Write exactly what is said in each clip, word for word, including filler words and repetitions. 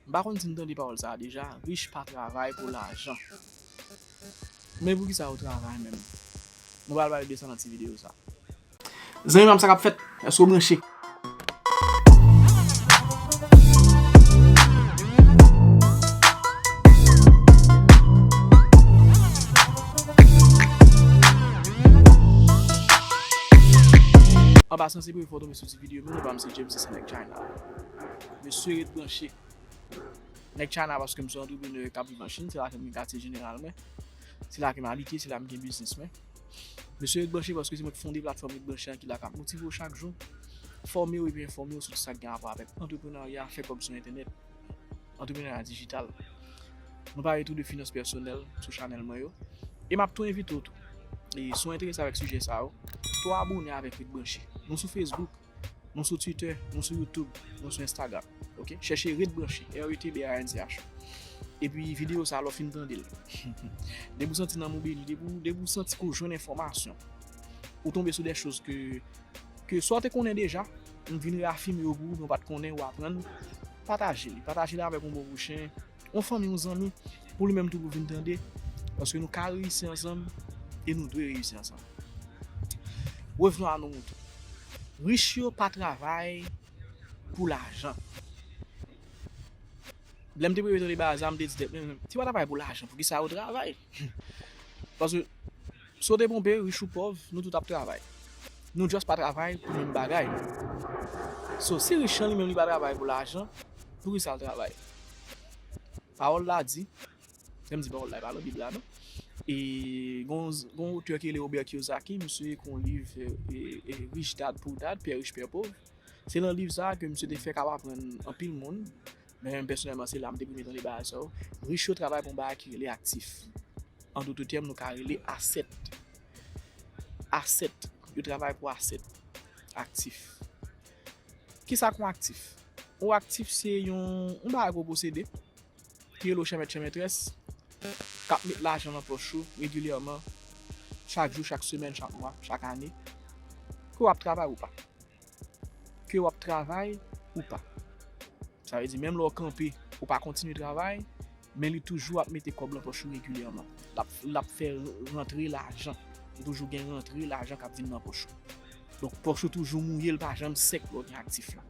M pa konn si n tande pawòl sa a deja, rich pa travay pou lajan. Men poukisa yo travay menm? Nou pral pale de sa nan ti videyo sa. Zanmi pa m, sa k ap fèt? Èske w branche? An pasan, se premye fwa w tonbe sou ti videyo m, non pa m se James, se nèg China. Mesye, ret branche. Nèg China, paske m se yon antreprenè k ap viv an Chin, se la ke m gen katye jeneral mwen. Se la ke m abite, se la m gen biznis mwen. Mesye, ret branche paske se mwen k fonde platfòm Ret Branche an ki la k ap motive w chak jou, fòme w epi enfòme w sou tout sa k gen rapò avèk antreprenarya, fè kòb sou entènèt, antreprenarya dijital. Nou pale tou de finans pèsonèl sou chanèl mwen yo. E m ap tou envite w tou. E si w enterese avèk sijè sa yo, tou abòne avèk Ret Branche. Nou sou Facebook, nou sou Twitter, nou sou YouTube, nou sou Instagram. Ok? Chèche Ret Branche, R E T B R A N C H. Epi videyo sa, lè w fin tande l, depi w santi nanm ou beni, depi w, depi w santi ke w jwenn enfòmasyon, ou tonbe sou de choz ke, ke swa w te konnen deja, m vin reyafime yo pou ou, men w pa t konnen, ou aprann, pataje li. Pataje li avèk yon bon pwochen, yon fanmi, yon zanmi, pou li menm tou pou vin tande, paske nou ka reyisi ansanm e nou dwe reyisi ansanm. Revenons à nos moutons. Rich yo pa travay pou lajan. Lè m te premye tande bagay sa, m te di tèt mwen, si yo pa travay pou lajan, poukisa yo travay? Paske, si w te ponpe, rich ou pòv, nou tout ap travay. Nou just pa travay pou menm bagay. So, si rich lan li menm li pa travay pou lajan, poukisa l travay? Pawòl la di, lè m di pawòl la, e pa nan Bib la, non. E gon, gon otè ki rele Robert Kiyosaki, misye ekri yon liv, e, e, e, Rich Dad Poor Dad, Père riche, père pauvre. Se nan liv sa a ke misye te fè k ap aprann anpil moun, men mwen pèsonèlman, se la m te premye tande bagay sa yo. Rich yo travay pou yon bagay ki rele aktif. An dout tèm, nou ka rele asèt. Asèt. Yo travay pou asèt. Aktif. Kisa k yon aktif? Yon aktif se yon, yon bagay ke w posede, ki rele w chèmèt chèmètrès, k ap met lajan nan pòch ou regilyèman, chak jou, chak semèn, chak mwa, chak ane, ke w ap travay ou pa. Ke w ap travay ou pa. Sa vle di, menm lè w kanpe, ou pa kontinye travay, men li toujou ap mete kòb nan pòch ou regilyèman. L ap, l ap fè rantre lajan. Ou toujou gen rantre lajan k ap vin nan pòch ou. Donk, pòch ou toujou mouye, l pa janm sèk lè w gen aktif la.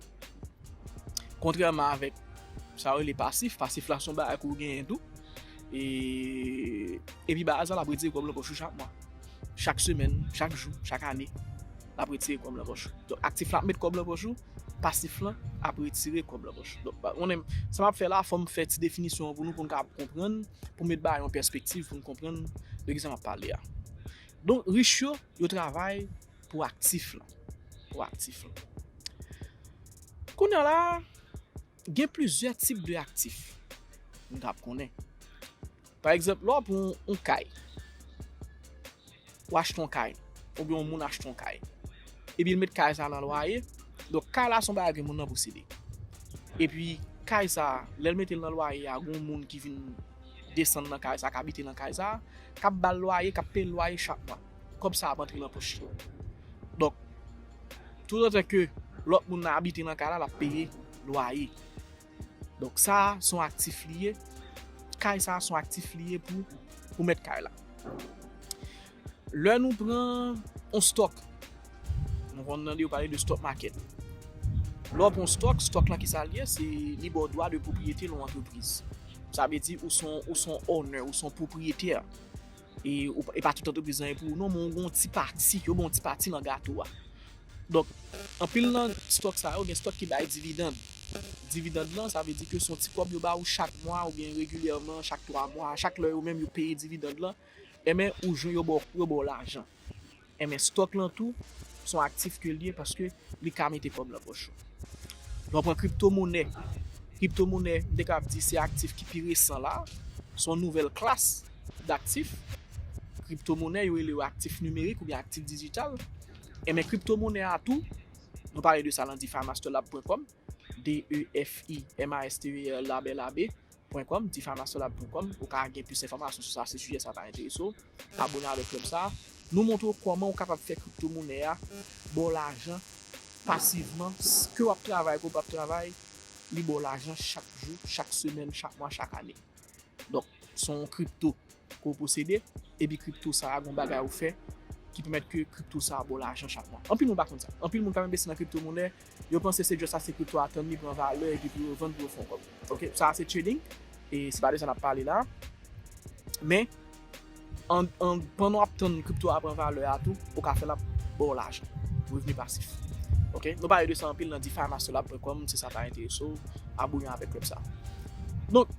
Kontrèman avèk sa yo rele pasif, pasif la se yon bagay ke w genyen tou. E, epi bagay sa l ap retire kòb nan pòch ou chak mwa, chak semèn, chak jou, chak ane. L ap retire kòb nan pòch ou. Donk, aktif la ap met kòb nan pòch ou, pasif lan ap retire kòb nan pòch ou. Donk, ba, konnen, sa m ap fè la, fò m fè ti definisyon an pou nou, pou n kapab konprann, pou m met bagay yo an pèspektiv, pou n konprann de kisa m ap pale a. Donk, rich yo, yo travay pou aktif lan. Pou aktif lan. Kounye a la, gen plizyè tip de aktif. Nou t ap konnen. Pa egzanp, lè w pran yon, yon kay, ou achte yon kay, oubyen yon moun achte yon kay, epi l met kay sa nan lwaye, donk kay la se yon bagay ke moun nan posede. Epi kay sa, lè l mete l nan lwaye a, gen yon moun ki vin desann nan kay sa, k abite nan kay sa, k ap ba l lwaye, k ap peye l lwaye chak mwa. Kòb sa ap antre nan pòch li. Donk, toutotan ke lòt moun nan abite nan kay la, l ap peye lwaye. Donk, sa a se yon aktif li ye. Kay sa a se yon aktif li ye pou, pou mèt kay la. Lè nou pran yon stòk, nou konn tande yo pale de stock market. Lè w pran yon stòk, stòk lan kisa l ye? Se li ba w dwa de pwopriyete nan yon antrepriz. Sa vle di ou se yon, ou se yon owner, ou se yon pwopriyetè. E, ou, e pa tout antrepriz lan e pou ou non, men ou gen yon ti pati, yo ba w yon ti pati nan gato a. Donk, anpil nan stòk sa yo, gen stòk ki bay dividend. Dividend lan, sa vle di ke se yon ti kòb yo ba ou chak mwa oubyen regilyèman, chak twa mwa, chak lè yo menm yo peye dividend lan, enben, ou jwenn yo ba w, yo ba w lajan. Enben, stòk lan tou, se yon aktif ke l ye paske li ka mete kòb nan pòch ou. Lè w pran kriptomonè, kriptomonè, m te kapab di se aktif ki pi resan la, se yon nouvèl klas daktif. Kriptomonè, yo rele yo aktif nimerik oubyen aktif dijital. Enben, kriptomonè a tou, nou pale de sa nan defi master lab pwen kòm, D E F I M A S T E R lab, L A B, pwen kòm, defi master lab pwen kòm, ou ka gen plis enfòmasyon sou sa, si sijè sa ta enterese w. Abòne avèk klèb sa. Nou montre w kòman ou kapab fè kriptomonè a ba w lajan pasivman, s-, ke w ap travay, ke w p ap travay, li ba w lajan chak jou, chak semèn, chak mwa, chak ane. Donk, se yon kripto ke w posede, epi kripto sa a gon bagay ou fè ki pèmèt ke kripto sa a ba w lajan chak mwa. Anpil moun pa konn sa. Anpil moun pa menm envesti nan kripto monè, yo panse se just achte kripto a, tann li pran valè, epi pou yo vann, pou yo fè yon kòb. Ok, sa a se trading, e se pa de sa n ap pale la. Men, an, an, pandan w ap tann kripto a pran valè a tou, ou ka fè l ap ba w lajan. Revni pasif. Ok? Nou pale de sa anpil nan DeFi Master Lab point com, si sa ta enterese w, abone avèk klèb sa. Donk,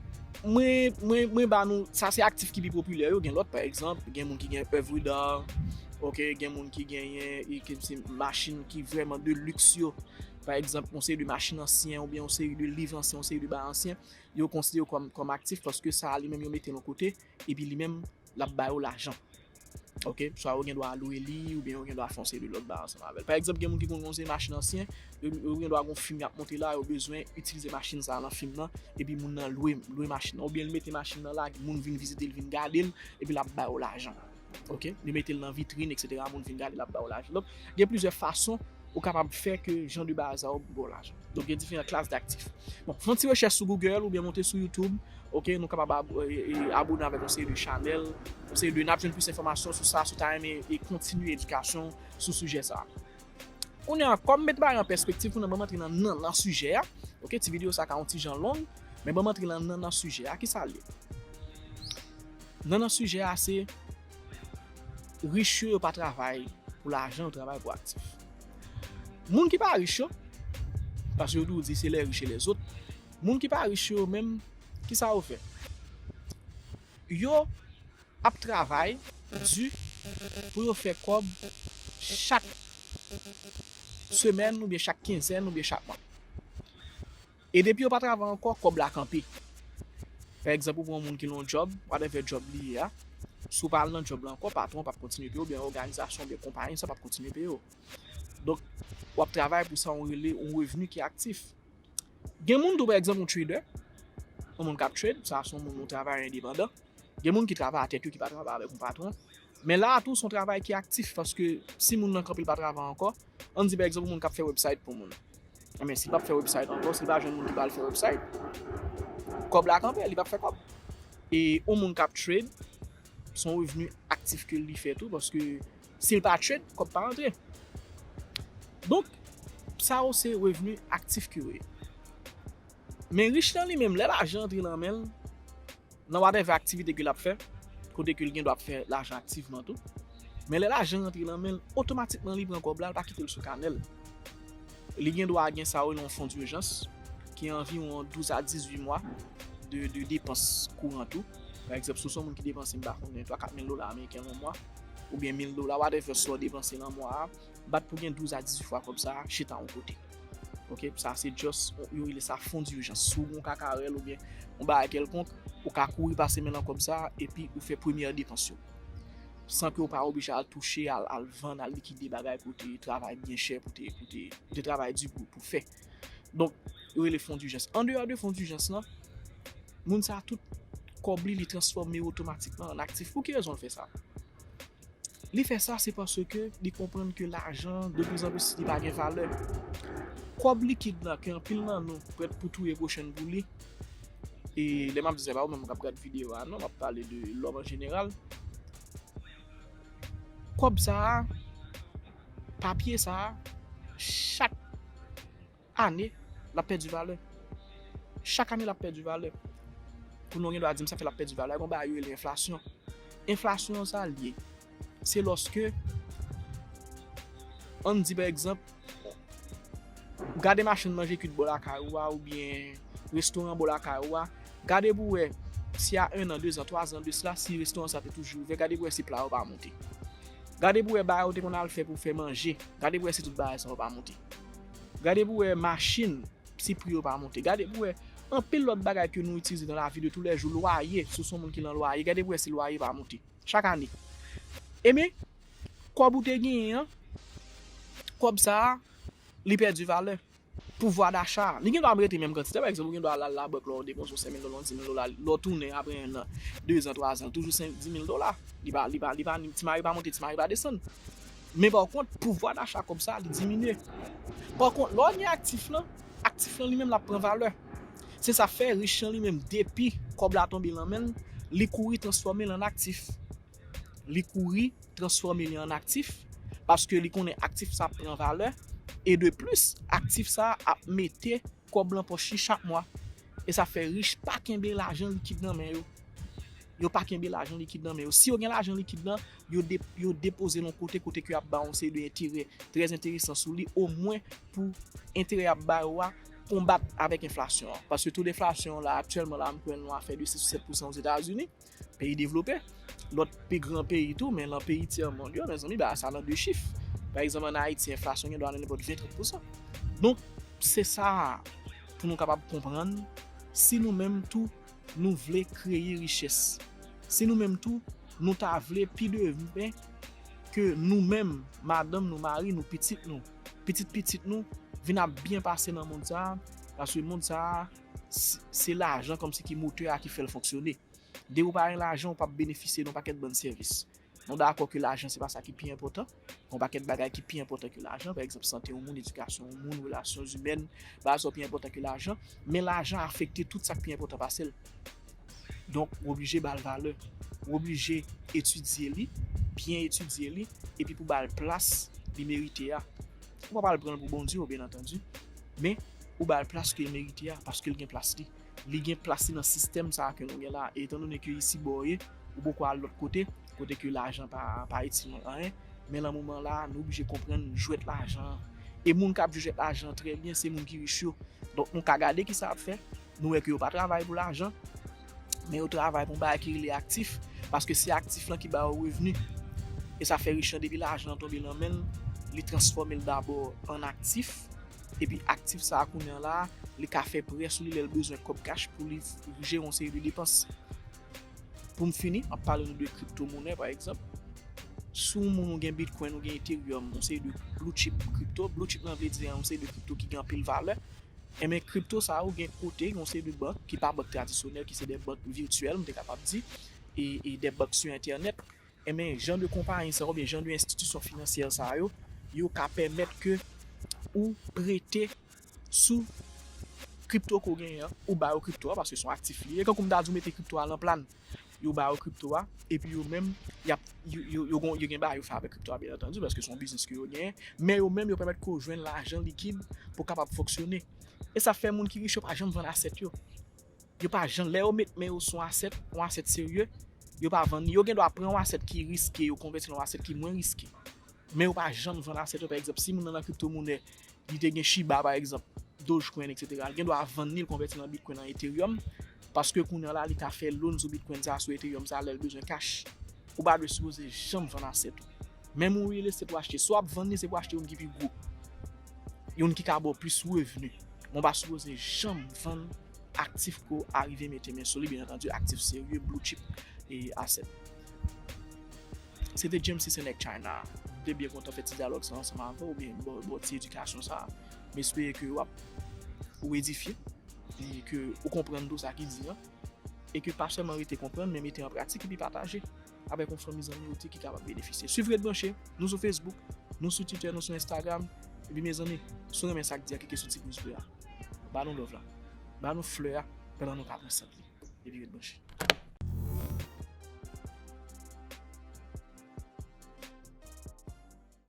mwen, mwen, mwen ba nou, sa se aktif ki pi popilè yo, gen lòt, pa egzanp, gen moun ki gen œuvre d'art, ok, gen moun ki genyen, e, ki se machin ki vrèman de luxe yo, pa egzanp, yon seri de machin ansyen, oubyen yon seri de liv ansyen, yon seri de bagay ansyen, yo konsidere yo kòm, kòm aktif, paske sa a li menm yo mete l yon kote, epi li menm, l ap ba yo lajan. Ok? Swa yo gen dwa lwe li, oubyen yo gen dwa fè yon seri de lòt bagay ansanm avè l. Pa egzanp, gen moun ki konn yon seri machin ansyen, yo, yo gen dwa gon fim y ap monte la, yo bezwen itilize machin sa a nan fim nan, epi moun nan lwe, lwe machin nan, oubyen l mete machin nan la, moun vin vizite l, vin gade l, epi l ap ba yo lajan. Ok? Li mete l nan vitrin, etsetera, moun vin gade l, l ap ba yo lajan. Donk, gen plizyè fason ou kapab fè ke jan de bagay sa yo ba w lajan. Donk, gen diferan klas daktif. Bon, fè yon ti rechèch sou Google oubyen monte sou YouTube. Ok, nou kapab ab-, e, e, abone avèk yon seri de chanèl, yon seri de, n ap jwenn plis enfòmasyon sou sa, si w ta renmen e kontinye edikasyon sou sijè sa a. Kounye a, kòm m met bagay an pèspektiv pou nou, ban m antre nan, nan, nan sijè a. Ok, ti videyo sa ka yon ti jan long, men ban m antre nan, nan, nan sijè a. Kisa l ye? Nan, nan sijè a, se rich yo, yo pa travay pou lajan, yo travay pou aktif. Moun ki pa rich yo, paske yo toujou di c'est les riches et les autres, moun ki pa rich yo menm, kisa yo fè? Yo ap travay di pou yo fè kòb chak semèn oubyen chak kenzèn oubyen chak mwa. E depi yo pa travay ankò, kòb la kanpe. Pa egzanp, ou pran yon moun ki nan yon djòb, whatever djòb li ye a, si w pa al nan djòb la ankò, patwon an p ap kontinye peye w, oubyen òganizasyon, oubyen konpayi sa p ap kontinye peye w. Donk, w ap travay pou sa, yon rele, yon revni ki aktif. Gen moun tou, pa egzanp, yon trader, yon moun k ap trade, sa se yon moun, yon travayè endepandan. Gen moun ki travay a tèt yo, ki pa travay avèk yon patwon. Men la a tou, se yon travay ki aktif, paske si moun nan kanpe, l pa travay ankò, ann di, pa egzanp, yon moun k ap fè website pou moun. Enben, si l p ap fè website ankò, si l pa jwenn moun ki ba l fè website, kòb la kanpe, li p ap fè kòb. E yon moun k ap trade, se yon revni aktif ke li fè tou, paske si l pa trade, kòb pa rantre. Donk, sa yo se revni aktif ke yo ye. Men rich lan li menm, lè lajan antre nan men l, nan whatever aktivite ke l ap fè, kote ke l gen dwa ap fè lajan aktivman tou. Men lè lajan rantre nan men l, otomatikman li pran kòb la, li pa kite l sou kanè l. Li gen dwa gen sa yo rele yon fon dijans, ki anviwon douz a dizuit mwa de, de depans kouran tou. Pa egzanp, si w se yon moun ki depanse, m pa konnen, twa kat mil dola ameriken nan mwa, oubyen mil dola, whatever sa w depanse nan mwa a, bat pou gen douz a dizuit fwa kòb sa a chita yon kote. Ok, sa se just, yo rele sa fon dijans. Si w gen yon kakarèl oubyen yon bagay kèlkonk, ou ka kouri pase men nan kòb sa a, epi ou fè premyè depans yo. San ke w pa oblije al touche, al, al vann, al likide bagay ke w te travay byen chè pou te, pou te, pou te travay di pou, pou fè. Donk, yo rele fon dijans. Andeyò de fon dijans lan, moun sa a tout kòb li, li transfòme otomatikman an aktif. Pou ki rezon l fè sa? Li fè sa, se paske li konprann ke lajan, de plus en plus, li pa gen valè. Kòb likid la, ke anpil nan nou prèt pou touye pwochen n pou li, e lè m ap di sa, se pa ou menm k ap gade videyo a, non, m ap pale de lòm an jeneral. Kòb sa a, papye sa a, chak ane, l ap pèdi valè. Chak ane, l ap pèdi valè. Kounye a, w gen dwa di m sa fè l ap pèdi valè. Gon bagay yo rele enflasyon. Enflasyon an, sa l ye? Se lòske, ann di, pa egzanp, gade machann manje kwit bò lakay ou a, oubyen restoran bò lakay ou a, gade pou w wè si a en an, de zan, twa zan de sila, si restoran sa te toujou ouvè, gade pou w wè si pla yo pa monte. Gade pou w wè bagay ou te konn al fè pou fè manje, gade pou w wè si tout bagay sa yo pa monte. Gade pou w wè machin, si pri yo pa monte. Gade pou w wè anpil lòt bagay ke nou itilize dans la vie de tous les jours, lwaye, si w se yon moun ki nan lwaye, gade pou w wè si lwaye pa monte. Chak ane. Ebyen, kòb ou te genyen an, kòb sa a, li pèdi valè. Pouvwa dacha. Li gen dwa rete menm kantite. Pa egzanp, ou gen dwa al, al labank la, ou depanse yon senk mil dola, yon di mil dola, lè w tounen apre en an, de zan, twa zan, toujou senk, di mil dola. Li pa, li pa, li pa, ti mari pa monte, ti mari pa desann. Men pa kont, pouvwa dacha kòb sa, li diminye. Pa kont, lè w gen aktif lan, aktif lan li menm l ap pran valè. Se sa fè rich lan li menm, depi kòb la tonbe nan men l, li kouri transfòme l an aktif. Li kouri transfòme li an aktif, paske li konnen aktif sa ap pran valè, e de plis, aktif sa ap mete kòb lan pòch li chak mwa. E sa fè rich pa kenbe lajan likid nan men yo. Yo pa kenbe lajan likid nan men yo. Si yo gen lajan likid lan, yo, de, yo depoze l yon kote, kote ke y ap ba yon seri de enterè trè enteresan sou li, omwen pou enterè y ap ba yo a konbat avèk enflasyon an. Paske to deflasyon an la, aktyèlman la, m kwè l nan afè de sis ou sèt pousan Ozetazini, peyi devlope. Lòt pi gran peyi tou, men lan peyi tyè mond yo, mezanmi, bagay sa nan de chif. Pa egzanp, ann Ayiti, enflasyon gen dwa nan nenpòt ven, trant pousan. Donk, se sa pou nou kapab konprann, si nou menm tou, nou vle kreye richès, si nou menm tou, nou ta vle pi demen ke nou menm, madanm nou, mari nou, pitit nou, pitit pitit nou, vin ap byen pase nan mond sa a, paske mond sa a, se, se lajan kòmsi ki motè a ki fè l fonksyone. Depi w pa gen lajan, w p ap benefisye de yon pakèt bann sèvis. Nou dakò ke lajan se pa sa ki pi enpòtan. Gen yon pakèt bagay ki pi enpòtan ke lajan, pa egzanp, sante yon moun, edikasyon yon moun, relasyon imèn, bagay sa yo pi enpòtan ke lajan. Men lajan afekte tout sa k pi enpòtan pase l. Donk, w oblije ba l valè. W oblije etidye li, byen etidye li, epi pou ba l plas li merite a. Ou pa pral pran l pou Bondye, byen antandi, men ou ba l plas ke l merite a, paske l gen plas li. Li gen plas li nan sistèm sa a ke nou gen la. E etan done ke isi bò w ye, ou poko al lòt kote, kote ke lajan pa, pa itil nou anyen. Men lan moman la, nou oblije konprann jwèt lajan an. E moun k ap jwe jwèt lajan an trè byen, se moun ki rich yo. Donk, nou ka gade kisa y ap fè. Nou wè ke yo pa travay pou lajan, men yo travay pou yon bagay ki rele aktif. Paske se aktif lan ki ba yo revni. E sa fè rich lan, depi lajan an tonbe nan men l, li transfòme l dabò an aktif. Epi aktif sa a, kounye a la, li ka fè prè sou li lè l bezwen kòb kach pou li jere yon seri de depans. Pou m fini, m ap pale nou de kripto monè, pa egzanp. Si w moun ou gen Bitcoin, ou gen Ethereum, yon seri de blue chip kripto. Blue chip lan vle di yon seri de kripto ki gen anpil valè. Enben, kripto sa yo gen kote, yon seri de bank ki pa bank tradisyonèl, ki se de bank vityèl, m te kapab di, e, e de bank sou entènèt. Enben, jan de konpayi sa yo, oubyen jan de enstitisyon finansyè sa yo, yo ka pèmèt ke ou prete sou kripto ke w genyen an, ou ba yo kripto a, paske se yon aktif li ye. Kankou m ta di w mete kripto a lan plan, yo ba yo kripto a, epi yo menm, y ap, yo, yo, yo, gon- yo gen bagay yo fè avèk kripto a, byen antandi, paske se yon biznis ke yo genyen, men yo menm, yo pèmèt ke w jwenn lajan likid pou w kapab fonksyone. E sa fè moun ki rich yo pa janm vann asèt yo. Yo pa janm, lè yo met men yo sou yon asèt, yon asèt serye, yo pa vann li. Yo gen dwa pran yon asèt ki riske, yo konvèti l an yon asèt ki mwen riske. Men yo pa janm vann asèt yo. Pa egzanp, si moun nan nan kripto monè, li te gen Shiba, pa egzanp, Dogecoin, etsetera, li gen dwa vann li, l konvèti l an Bitcoin, an Ethereum, paske kounye a la, li ka fè loan sou Bitcoin sa, sou Ethereum sa, lè l bezwen kach. Ou pa dwe sipoze janm vann asèt ou. Menm yon real estate ou achte, si w ap vann li, se pou achte youn ki pi gwo. Youn ki ka ba w plis revni. Men w pa sipoze janm vann aktif ke w arive mete men sou li, byen antandi, aktif serye, blue chip e asset. Se te James Senec China. M te byen kontan fè ti dyalòg sa ansanm avè w, oubyen ba w ti edikasyon sa. M espere ke w ap, ou edifye, e ke ou konprann tou sa ki di an, e ke pa sèlman rete konprann, men mete an pratik epi pataje avèk yon fanmi zanmi ou ki kapab benefisye. Swiv Ret Branche, nou sou Facebook, nou sou Twitter, nou sou Instagram, epi mezanmi, si w renmen sa k di a, klike sou ti pouz ble a. Ba nou love la. Ba nou flè a, pandan nou ka pran sant li. Epi ret branche.